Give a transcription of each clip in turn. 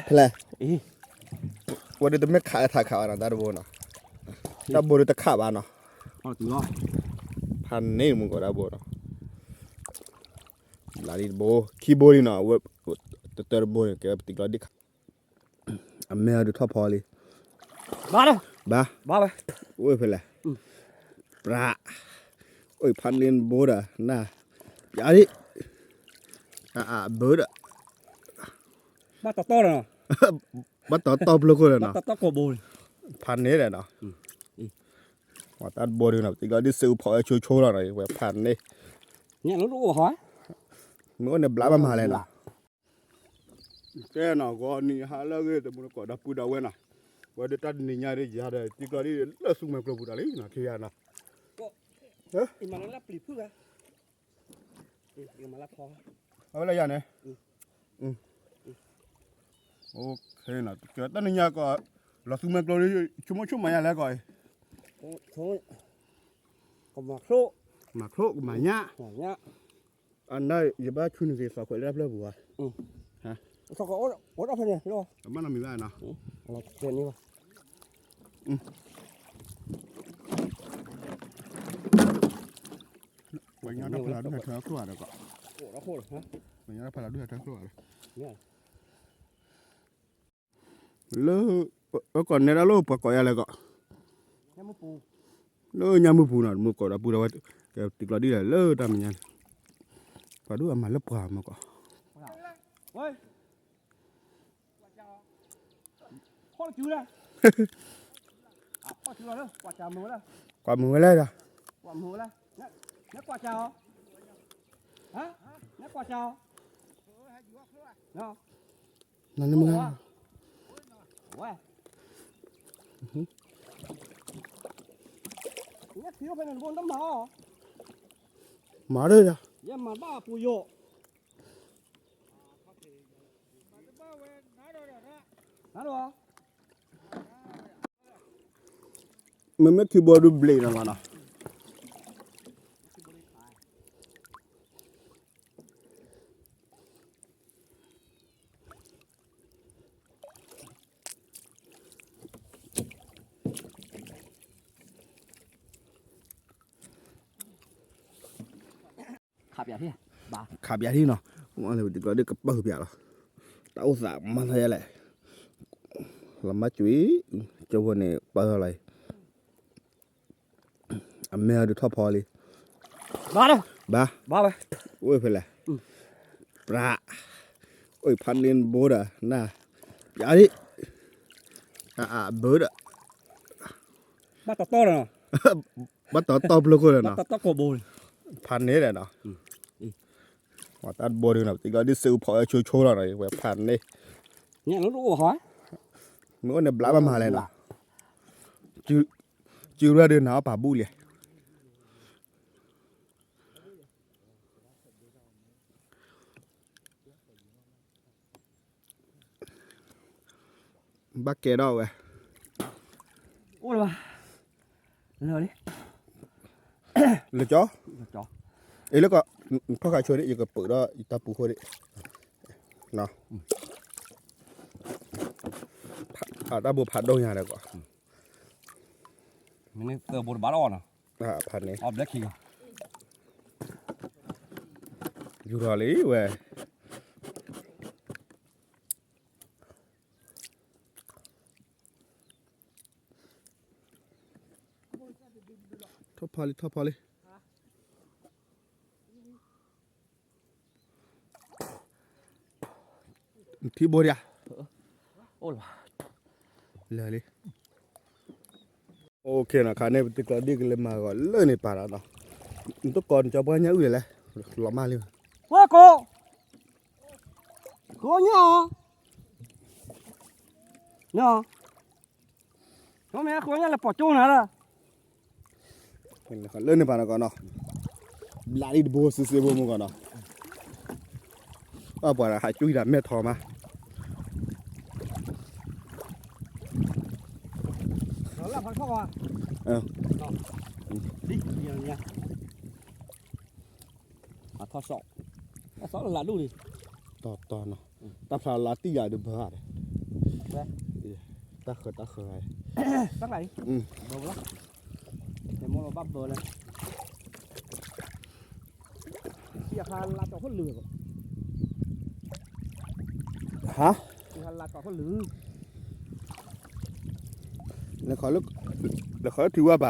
ဖဲလဲၣ်, ဝဲဒၣ်တမ့ၢ်ခးအထးခးဘၣ်နီၤ တၢ်တဘိနီၤ, တၢ်ဘိဒုးတခးဘၣ်နီၤ, ဖးန့ၢ်မုၢ်ကီးတၢ်ဘိနီၤ, ဘျးလံတဘိ, ခံဘိလံနီၤ, တတၢတဘိန့ၣ် ကဲပတံၤကျီဒံၣ်ခး, အမဲာ်အဒုးထီၣ်ဖီလံ, ဘၣ်, အိၣ်ဖဲလဲၣ်, ပြး, အိၣ်ဖးန့ၢ်တဘိဒီး နၢ်, ယၤဒံၣ်, အဘၢဒီး ဘၣ်တီတီလီၤနီၤ, ဘၣ်တီတီဖျိခိၣ်လီၤနီၤ, ဖးန့ၢ်ဒီးနီၤ, တၢ်တဘိဒုးနီၤ ပတံၤကျီဒံၣ်စ့အူဖီအၢဆိဆိလီၤနီၤ ဝဲဖးန့ၢ်, မ့ၢ်အိၣ်န့ၣ်ဘျးဘၣ်မၤလဲၣ်နီၤ, ကဲနီၤ ဂီၤနံၤဟါလၢအဂ့ၤ တမူတကိးဒီပုၢ်ဒီဝဲၢ်နီၤ, ဝဲဒၣ်တၢ်တနံၤညါဒ်ယၤဒီးတံၤကျီဒံၣ်လၢသူမှဲကျိပူၤတၢ်လံနီၤ ခံဂၤနီၤ, အဝဲလၢယၤန့ၣ်, တၢ်နံၤညါကီး လီၤသူမှဲကျိ ဆိကမိၣ်ဆိကမးယၤလဲၣ်ကီး, မၤချိၣ်ကမၤညၣ်, အနၢ်ယဘၣ်ဆူနက့ၤသီခွဲးလၢတၢ်ဖျၢၣ်ပူၤဧါ, အမ့ၢ်နီၤမံၤဘၣ်နီၤ, ပှၤညီတၢ်ဖးလီၤဒုးဟဲထၢခိၣ်ဧါဒီးကီး, ပှၤညီတၢ်ဖးလီၤဒုးဟဲထၢခိၣ်ဧါဒီး, လၢ, ပကိးနဲဒၣ်လၢပှၤကိးယၤလဲၣ်ကီး, လၢညါမုၢ်ပူၤနီၤ မုၢ်ကိးဒီပုၢ်ဒီဝဲၢ်, ကဲတံၤကျီဒံၣ်ဒီးလၢတၢ်မဲာ်ညါန့ၣ်, ပှၤဒုးအမၤလၢပှၤမုၢ်ကီး, ကွၢ်မုာ်ဝဲလဲၣ်ဒီး, နမုာ်, မၤဒၣ်ဒီး, မ့မ့ၢ်ထံဘိဒုးဘျ့းနီၤလီၤနီၤ. ခးပၠးထံနီၤ, ဒ်ကပၢၢ်ပၠးလီၤ, တၢ်အိၣ်သးမၤထီၣ်ယဲလဲၣ်, လီၤမၢ်ကွံာ်, ကၠိဖိန့ၣ်ပၢၢ်ထီၣ်လီၤအံၤ. အမဲာ်အဒုးထီၣ်ဖီလံ, ဘၣ်, အိၣ်ဖဲလဲၣ်, ပြး, အိၣ်ဖးန့ၢ်ဘိဒီး နၢ်, ယၤဒံၣ်, အဘၢဒီး, ဘၣ်တီတီလီၤနီၤ, ဘၣ်တီတီဖျိခိၣ်လီၤနီၤ, ဖးန့ၢ်ဒီးနီၤ. တၢ်တဘိဒုးနီၤ ပတံၤကျီဒ်စ့အူဖီအၢဆိဆိလီၤနီၤ ဝဲဖးန့ၢ်, မ့ၢ်အိၣ်န့ၣ်ဘျးဘၣ်မၤလဲၣ်နီၤ. စုရၢ်ဒုးနၤအီၣ်ပာ်ဘူၣ်လံ. ဘၣ်ကဲထီၣ်ဝဲ, အိၣ်လၢၤဘၣ်, လၢၤလံ, လၢၤကၠီ, အ့ၣ်လၢကီး, ထီၣ်ဃာ်ဆိဒံး ယကပၢၤဒီးယတၢ်ပူၤဃိဒံး, တၢ်ဘိဖးဒိၣ်ညါဒီးကီး, မ့ၢ်သၢဘိတဘၣ်လီၤနီၤ, ဖးန့ၣ်, ယူၤထီၣ်လံဝဲ. ထီၣ်ဖီလံ ထီၣ်ဖီလံ, ထံဘိဒံးဧါ, လၢာ်လံ. အိၣ်ခ့နီၤ ခါန့ၣ် ပတံၤကျီဒံၣ်ကလဲၤမၤဂီၤလၢန့ၣ်ပာ်ဒီးနီၤ, နတကိးနကၠီပှၤညၣ်အုၣ်လဲၣ်လဲၣ်, လီၤမၢ်လံ, ဝဲကိး, ကိးညၣ်အီၤ, နီၤ, မ့ၢ်ကိးညၣ်လဲၤပိာ်ကၠိနၤလၢ လၢန့ၣ်ပာ်နီၤကီးနီၤ, ဘျးလံတဘိစ့စ့ဘိမုၢ်ကီးနီၤ, ပှၤဟးကွံာ်ဒၣ်မဲာ်ထီမး, အထီၣ်စီၣ်, အသီလၢ်ဒိၣ်လံ, တီတီနီၤ, တၢ်ဖျါလါတံၢ်ယၤဒုးဘၢဂၤဒီး တၢ်ဃၢၤတၢ်ဃၢၤ, တၢ်ဃၢၤ, ဘၢလီၤ, တဲမိၢ်လီၤဘၣ်ဘၢလၢ, ဟါ, လဲၤဃီလၢထံဝါပၤ,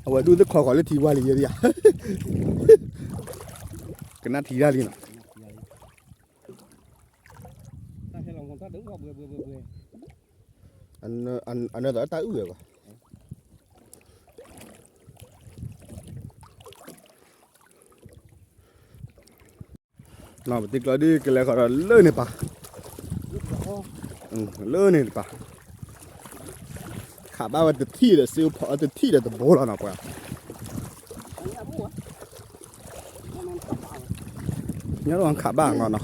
အဝဲဒုးသ့ၣ်ခီဃီလၢထံဝါလံယဲဒၣ်ယၤ, ကနၣ်ထံတၢ်လံနီၤ, အနၢ်သးတၢ်အုၣ်ဝဲဘၣ် ပတံၤကျီဒ်ကလဲၤဃီဒီးလၢန့ၣ်ပၤ, လၢန့ၣ်တပၤ, ခးဘၣ်ဝဲတထံၣ်ဒီးစ့ဖီတထံၣ်ဒီးတဘိလီၤနီၤပှၤ, ညီလီၤခးဘၣ်နီၤနီၤ, ဟါ, မ့ၢ်ဧါ, ဒီး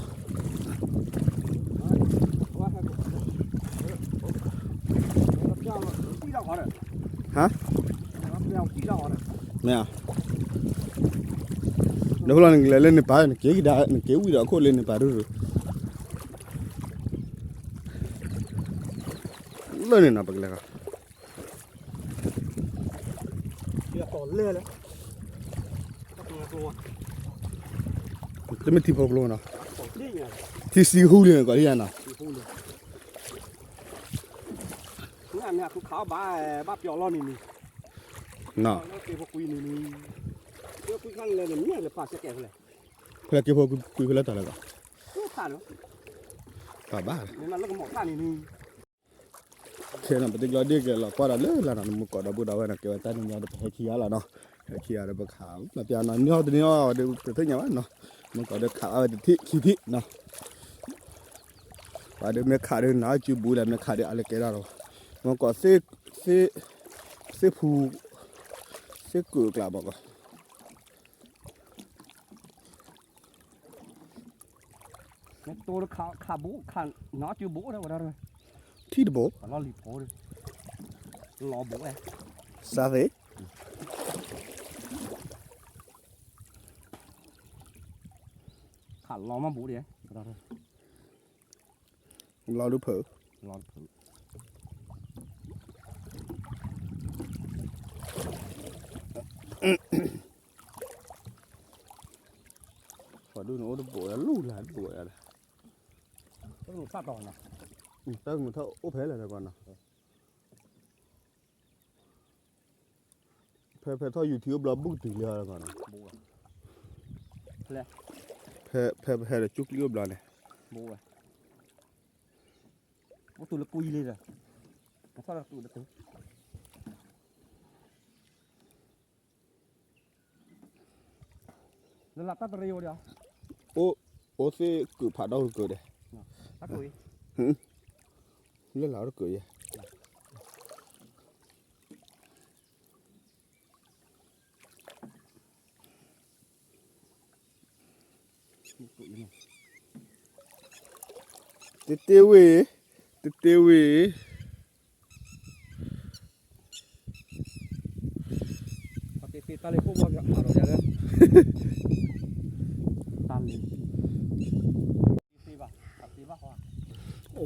ဖဲလီၤနကလဲၤလၢန့ၣ်ပၤ နက့ၤကဒါ နက့ၤဝံၤဒီးအခိၣ်လၢန့ၣ်ပၤဒိၣ်ဒိၣ်, လၢန့ၣ်နီၤ ပကလဲၤဃီ တမ့ၢ်ထံဖိကျိနီၤ, ထံဆံဟူလံနီၤ ကီးဒ်ယၤနီၤ, ဖဲက့ၤဖိကွံာ်ဖဲလဲၣ်တၢ်လဲၣ်ဘၣ်, ပဘၣ် ခဲနီၤ ပတံၤကျီဒ်ကလဲၤလီၤကွၢ်ဒီးလၢလၢ်နီၤ နမူကီးဒီပုၢ်ဒီဝဲၢ်နီၤ ကဲဝဲတၢ်နံၤညါဒီးပဟဲခံဂၤလီၤနီၤ, ဟဲခံဂၤဒီးပခး မ့ၢ်ပျၢ်နီၤ နံၤဟီၣ်တနံၤဟီၣ်ဒီးပသ့ၣ်ညါဘၣ်နီၤ, မူကီးဒီးခးဘၣ်ဝဲတထံၣ်ခံထံၣ်နီၤ, ပှၤဒီးမ့ၢ်ခးဒီးနၤကၠူဘူးလဲၣ် မ့ၢ်ခးဒီးအါလဲၣ်ကဲဒၣ်ဒီး, မူကီးသ့ၣ် သ့ၣ်ဖူ သ့ၣ်ကုာ်အကျါမးကီး မ့ၢ်တိၢ်ခးဘူးခးနီၤကၠူဘူးဝဲဒၣ် ထံၣ်တဘိ လီၤလံၤဖိဒီး လီၤဘူးဝဲ စၢ်သ့ၣ် ခးလီၤမးဘူးဒီး လီၤဒုးဖုး လီၤဒုးဖုး ပှၤဒုးန့ၣ်အိၣ်တဘိလၢလူလၢ်တဘိလၢ် တၢ်မုာ်ထီၣ်အိၣ်ဖဲလဲၣ်တကီးနီၤ ဖဲဖဲထီၣ် YouTube အိၣ်ဘျီ ဘူးကတုၤလံတကီးနီၤ ဖဲဖဲဟဲဒီးကၠူကလံၣ်အိၣ်ဘျီန့ၣ် အိၣ်တူၤလၢကွံလံဒီး ထီၣ်တူၤလၢတူၤ လၢလၢတၢ်တရံးအိၣ်ဒီး အိၣ်သ့ၣ်ကုာ်ဖးဒိၣ်တကုာ်ဒီး လၢလၢတကုာ်ယဲ တ့တ့ဝ့ၢ် တ့တ့ဝ့ၢ် တၢ်လံ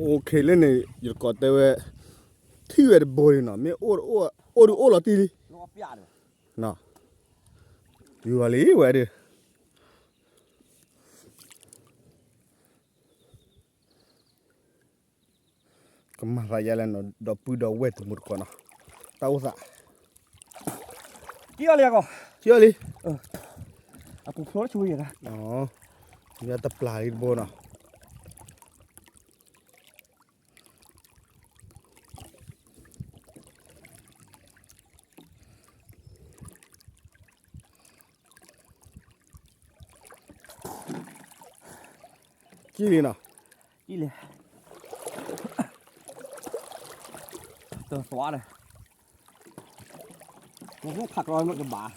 OK လၢန့ၣ် ယတကိးတဲဝဲ ထံၣ်ဝဲတဘိလံနီၤ မ့ၢ်အိၣ်အိၣ်ဒုးအိၣ်လီၤတံၢ်လံ ယူၤလီၤလံဝဲဒုး ကမၤသးယါလဲၣ်နီၤ ဒီပုၢ်ဒီဝဲၢ်တမူတကိးနီၤ တၢ်အိၣ်သး ကံၣ်အီၤလံအကီး ကံၣ်အီၤလံ အပူၤဖျိဆူယဲၢ် မ့ၢ်တပျၢ်လံတဘိနီၤ ကံၣ်လံနီၤ ကံၣ်လံ တသွါဒီး နဟဲခးကျီမ့ၢ်ကဘၣ်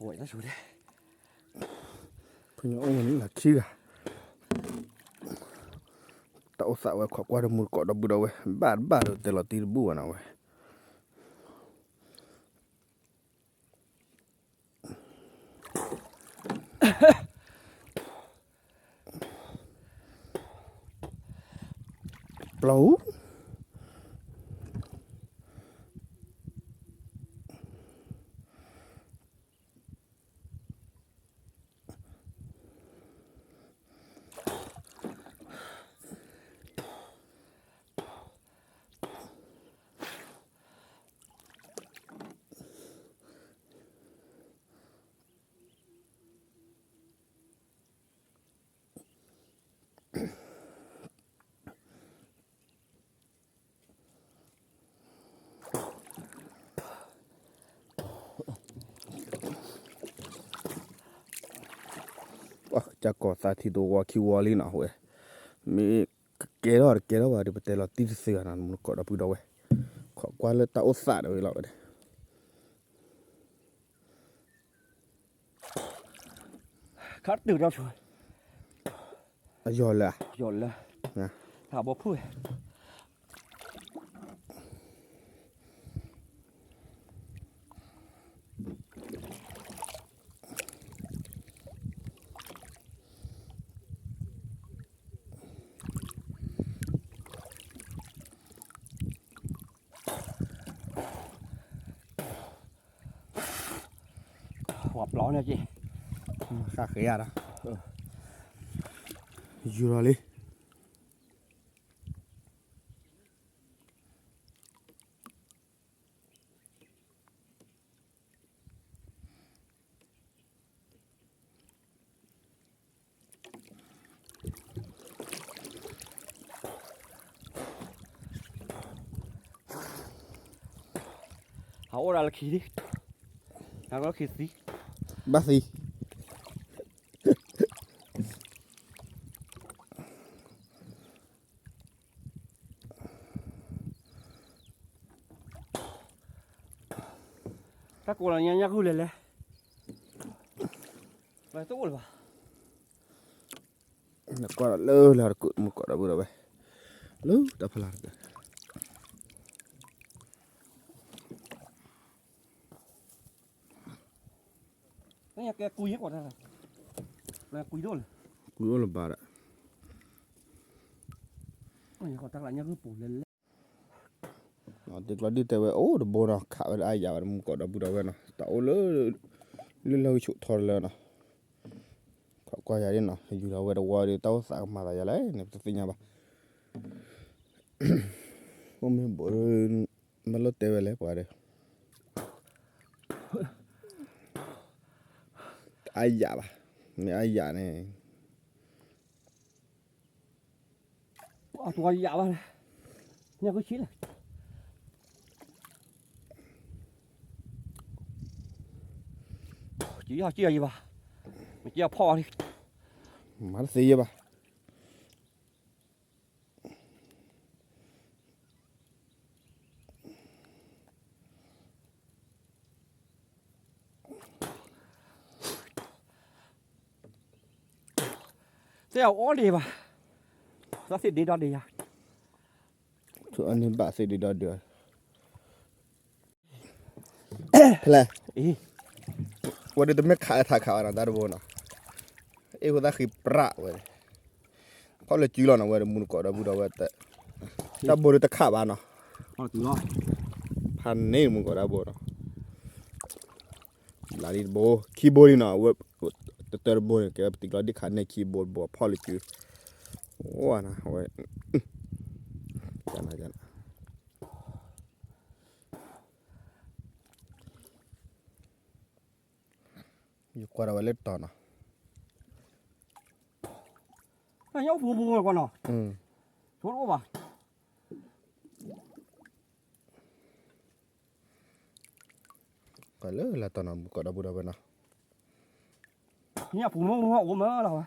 ဝဲတၢ်ဆူၣ်ဒဲး ဖုညိၣ်အိၣ်မနုၤလၢခံဂၤ တၢ် အိၣ်သးဝဲခိးကွၢ်ဒီးမူတကိးဒီပုၢ်ဒီဝဲၢ် ဘၣ်တဘၣ်ဒီးတဲလီၤတံၢ်တဘူၣ်ဘၣ်နီၤဝဲ ပျီ ကၢ်ကီၤသးထံတဝီခံဝီလံနီၤဝဲ, မ့ၢ်ကကဲထီၣ်တကဲထီၣ်ဘၣ်ဒီး ပတဲလီၤတံၢ်တသ့ဘၣ်နီၤ မူတကိးဒီပုၢ်ဒီဝဲၢ်, ခိးကွၢ်လၢတၢ်အိၣ်သးတဝဲလီၤဝဲဒၣ် ခါတုၤထီၣ်ဆိ အယီၤလၢ ယီၤလၢ တၢ်ဘီဖုၣ် ဝၤပျီန့ၣ်က့ၤ ဃၣ်ဃဲၤယၤဒီး ယူၤလီၤလံ ဟးအိၣ်ဒၣ်လၢခံလံ ဟးကလီၢ်ခံသံ ဘၣ်သံ တၢ်ကိးလီၤညါညါဂုၢ်လဲၤလဲၤ လီၤတအိၣ်လၢၤဘၣ် နကွၢ်ဒီးလၢလၢတကူး မူကိးဒီပုၢ်ဒီဝဲၢ် လၢတၢ်ဖီလာ်တက့ၢ် ကွံအိၣ်လၢၤဘၣ်ဒီး တကျီဒ်တဲဝဲအိၣ်တဘိနီၤ ခးဝဲလၢအယၤဘၣ် မူကိးဒီပုၢ်ဒီဝဲၢ်နီၤ တၢ်အိၣ်လၢ လၢလၢဂုၢ်ဆူၣ်ထီတလၢနီၤ ခိးကွၢ်ယၤဒ်နီၤ ယူၤဒီးဝဲတဝီဒီး တၢ်အိၣ်သးကမၤသးယၤလဲၣ်န့ၣ် ပတသ့ၣ်ညါဘၣ် အိၣ်မ့ၢ်ဘိး မ့ၢ်လိၣ်တဲဝဲလဲၣ်ပှၤဒီး အါယၤဘၣ် မ့ၢ်အါယၤန့ၣ် အယၤဘၣ် ညၣ်ဂုၢ်ဆံးလဲၣ် ကံအီၤကံအီၤယံၤဘၣ် မ့ၢ်ကံအီၤဖီၣ်အီၤလံ မၤတသ့ယဲဘၣ် သ့ၣ်အီၤအီၤဒံးဘၣ် သ့ၣ်ဒ့ဒီဒံးယၤ အန့ၣ်ဘၣ်သ့ၣ်ဒ့ဒီဒံး ဖဲလဲၣ် ဝဲဒၣ်တမ့ၢ်ခးအထးခးအီၤနီၤ တၢ်တဘိနီၤ အ့ၣ်ဃိသၣ်ဃံပြးဝဲ ဖီၣ်လၢစုလီၤနီၤ ဝဲဒၣ်မူတကိးဒီပုၢ်ဒီဝဲၢ် တၢ်ဘိဒၣ်တခးဘၣ်နီၤ ဖးန့ၢ်မူတကိးဒီဘိနီၤ လၢလံတဘိ ခံဘိလံနီၤ ဝဲ တတၢတဘိန့ၣ် ကဲဝဲပတံၤကျီဒံၣ်ခးန့ၢ်ခံဘိတဘိ ဖီၣ်လၢစု အိၣ်ဝဲနီၤ ဝဲ ကနၤကနၤ ယကွၢ်ဒီးဝဲလၢတီၤနီၤ တၢ်ညါအိၣ်ပူၤပူၤကွၢ်နီၤ ဆိတအိၣ်ဘၣ် ကွၢ်လၢလၢတီၤနီၤ မူကိးဒီပုၢ်ဒီဝဲၢ်နီၤ ညၣ်ပူၤမုၢ်မုၢ်အိၣ်မးလီၤဝဲ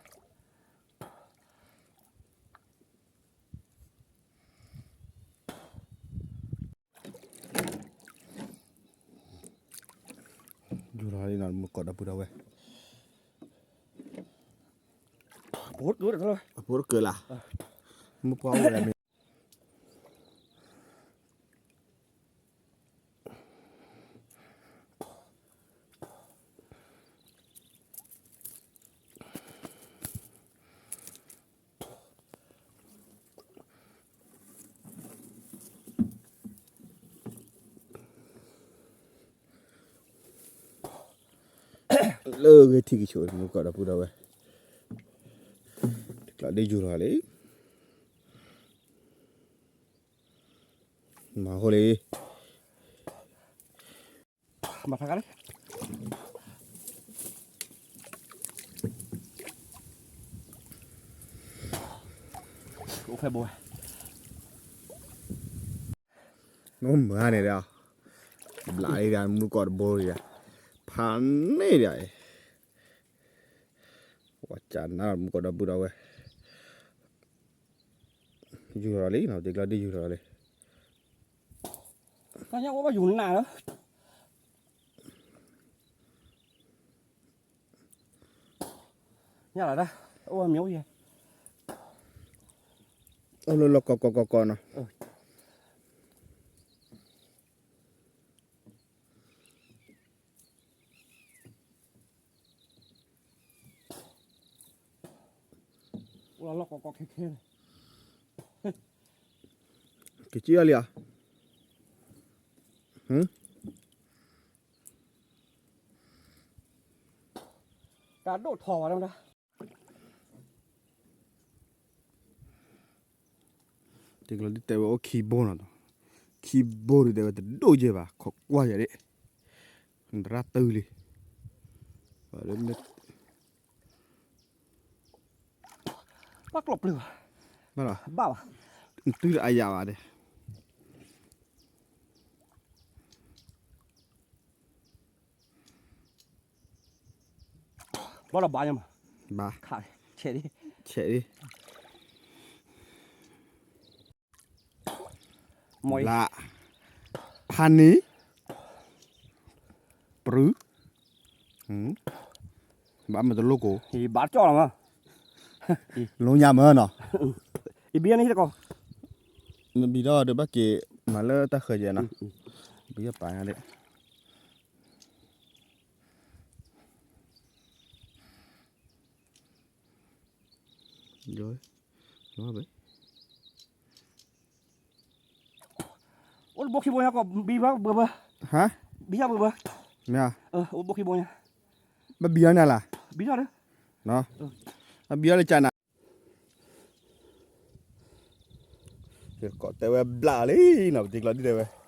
ယူၤလီၤလံနီၤ မူကိးဒီပုၢ်ဒီဝဲၢ် အဖိတကၢလၢ် မုၢ်ပှၢ်အိၣ်ဝဲဒၣ်မ့ၢ် လၢဂ့ၤထံၣ်ကဆိး မုၢ်ကီးဒီပုၢ်ဒီဝဲၢ်, တကျးဒ့ယူၤလီၤလံ, မၤဟိလံ, မၤဖးကါလံ, အိၣ်ဖဲဘိဝဲ နမၤန့ၣ်ဒီး ဘျးလံဒီး မုၢ်ကီးတဘိဒီး ဖးန့ၢ်ဒီး ဝဲကနၣ်မုၢ်ကီးဒီပုၢ်ဒီဝဲၢ် ယူၤထီၣ်လံနီၤ ဒ့ကျီဒ့ယူၤထီၣ်လံ, ကညီအိၣ်ဘၣ်ယူၤနးလီၤ, ညၣ်လီၤဒၣ်, အိၣ်ဝဲမ့ၢ်အိၣ်ယဲ, အိၣ်လၢလီၢ်ကီကီကီကီနီၤ. အိၣ်လီၢ်ကီကီခဲခဲန့ၣ်, ကစံၣ်အီၤလံဧါ, တၢ်ဒိၣ်ထီၣ်ဝဲဒၣ် တကျီဒ်တဲဝဲအိၣ်ခံဘိနီၤ, ခံဘိဒ်တဲဝဲတဒိၣ်ယဲၢ်ဘၣ် ခိးကွၢ်ယဲၢ်ဒၣ်, နတရၣ်တုၤလံ, ဘၣ်ကျိၣ်ပျၢၤဘၣ်, ဘၣ်လီၤ, ဘၣ်ဘၣ်, နတုၤလၢအယၤဘၣ်ဒၣ် ဘၣ်လီၤဘၣ်ညါမး, ဘၣ်, ဆဲးဒ်, ဆဲးဒ်, မီၤ, လၢ, ဖးနံၤ, ပြူၤ, ဘၣ်မတလိၣ်ကိး, ဘၣ်ကၠီလီၤမး, လိညါမၢနီၤ, အဘံယၤန့ၣ်တကီး, နဘံထီၣ်ဒီးဘၣ်က့ၤမၤလၢတၢ်ဃၢၤယဲနီၤ, ဘံယၤပာ်ညါဒၣ် အိၣ်တဘိခံဘိညါကီး ဘံဘၣ်ဘၢဘၢ, ဘံဘၣ်ဘၢဘၢ, မ့ၢ်, အိၣ်တဘိခံဘိညါ, ဘၣ်ဘံအီၤန့ၣ်လၢ, ဘံထီၣ်ဒီး, ဘံအီၤလၢကနၤ, ကီးတဲဝဲဘျးလံနီၤ ပတံၤကျီဒ်တဲဝဲ